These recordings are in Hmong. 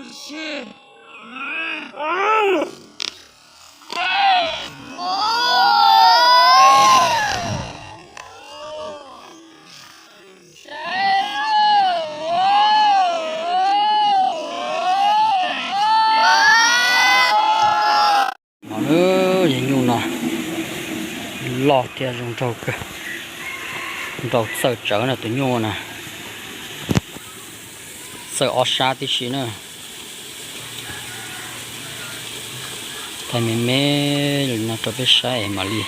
No, yog nyuj no loj thiab zoo nraug kawg, nrau txawj tsawv na tus nyuj na. Txawj ob sab tib si na. Thaij me me li no rau peb saib es mam li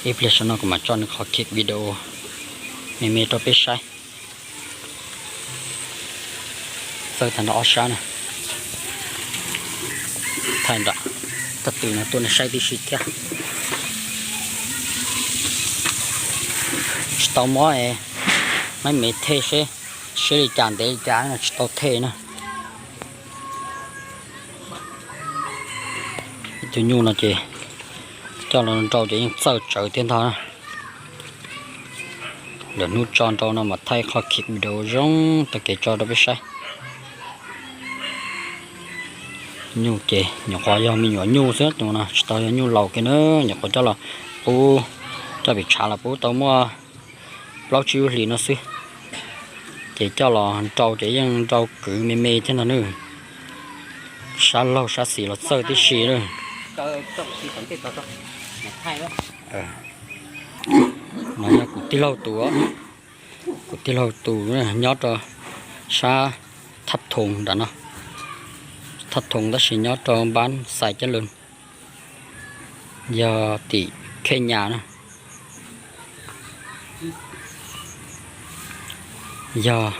ib pliag saum no kuv mam tso nws qhov kick video me me rau peb saib. Txawj tag nrho ob sab na. Thaij nram tag twg no tuaj nej saib tib si thiab. Tsis tau muab maib me thej seb, seb li cas ntev li cas no tsis tau thej na. Ib tug nyuj no ces coj los nrau ces yeej txawj tsawv thiab ntag na. Lwm hnub tso nrau no mas thaij qhov kick video zoo tag kev tso rau peb saib. Nyuj ces nyuam qhuav yog me nyuam nyuj xwb no, tsis tau yog nyuj laus kiag na, nyuam qhuav coj los pub, coj pem tshav los pub tau muaj plaub tsib lub hlis no xwb. Ces coj los nrau ces yeej nrau kwv me me thiab ntag na. Sab laug sab xis los txawj tib si na. No yog kuv tij laug tus, kuv tij laug tus nyob rau sab Thab Thoos nram no, Thab Thoos tab sis nyob rau npab Xais Cab Lwm, yog tim Khej Nyas na. Yog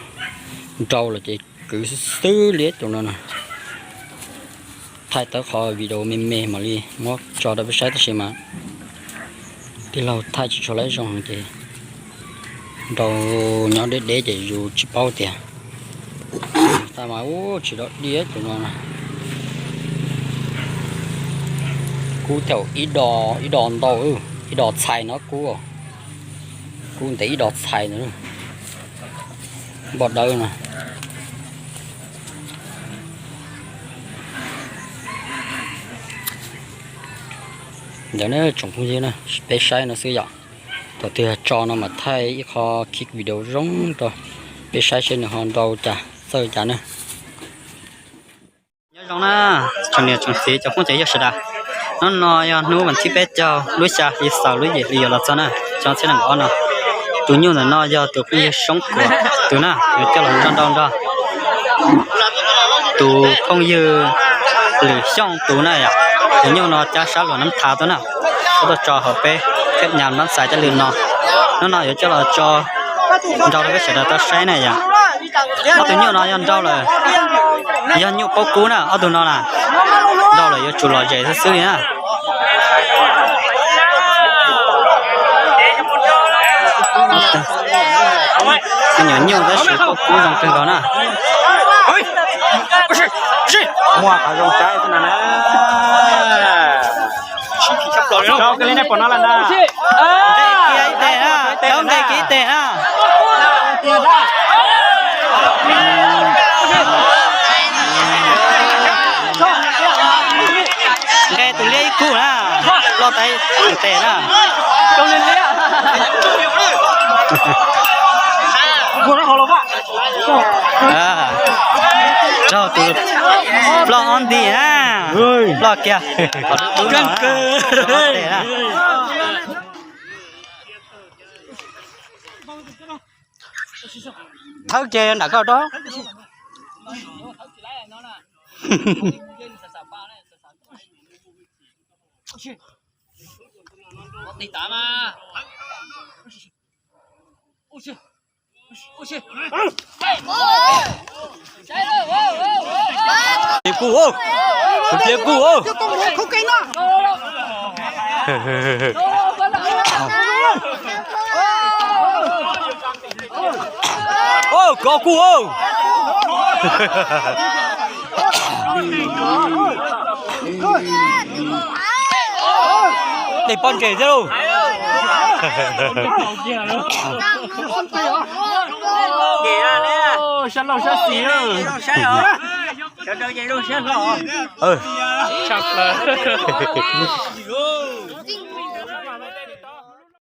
nrau los ces kwv xwb xwb li tus no na. Thaij tau qhov video me me mam li muab tso rau peb saib tab sis mas tij laug thaij tsis tshua lawv zoo ces nrau nyob deb deb ces yus tsis paub tias. Tab mas ub tsis dog diab tus no na. Kub thaum ib do, ib do ntau, ib do txhais no kub, kub ntev ib do txhais ntawd. Npoj dawb no. Ntawd ne tsoom phooj ywg na, peb saib no xwb yom. Thaum twg tso no mas thaij ib qho kick video zoo rau peb saib seb nws ho nrau cas txawj cas na. Nyob zoo na, tsoom niam tsoom txiv cov phooj cov ywg sawv daws. Hnub no yog hnub vas thib peb caug lub xya hli xaus lub yim hli yuav los txog na, xyoo txhiab nees nkaum ob no. Tus nyuj ntawm no yog tus phooj ywg Soob Kuam tus na, yuav coj los nrau nrau nrog tus phooj ywg Lwm Xyooj tus na yom. Tus nyuj no cab sab Luam Nab Thav tuaj na, tuaj tso hauv peb Khej Nyas npab Xais Cab Lwm no. Hnub no yuav coj los tso nrau rau peb sawv daws tau saib na yom. Ob tug nyuj no yog nrau lawm, yog nyuj paub kub na, ob tug no na, nrau lawm yuav tsum lom zem xwb xwb li na. Me nyuam nyuj tab sis paub kub zoo kawg nkaus na. Muaj qhov zoo saib xwb no na. Tso kiag li nej pom no lawm na. Nqes kiag ib teg na, tau nqes kiag ib teg na. Nqes tus liab ib kub na, ploj tas ib teg na. Raug tus ploj ob nti na, ploj kiag. Qhov dub dub no na, ploj ob teg na. Thawb kiag nram koj rau. Tias kuj, kuv tias kuj. Kov kuj. Dej pob ntseg thiab lauj. Sab laug sab xis. Sawv daws ces zoo siab hlo. Tshaj plaws.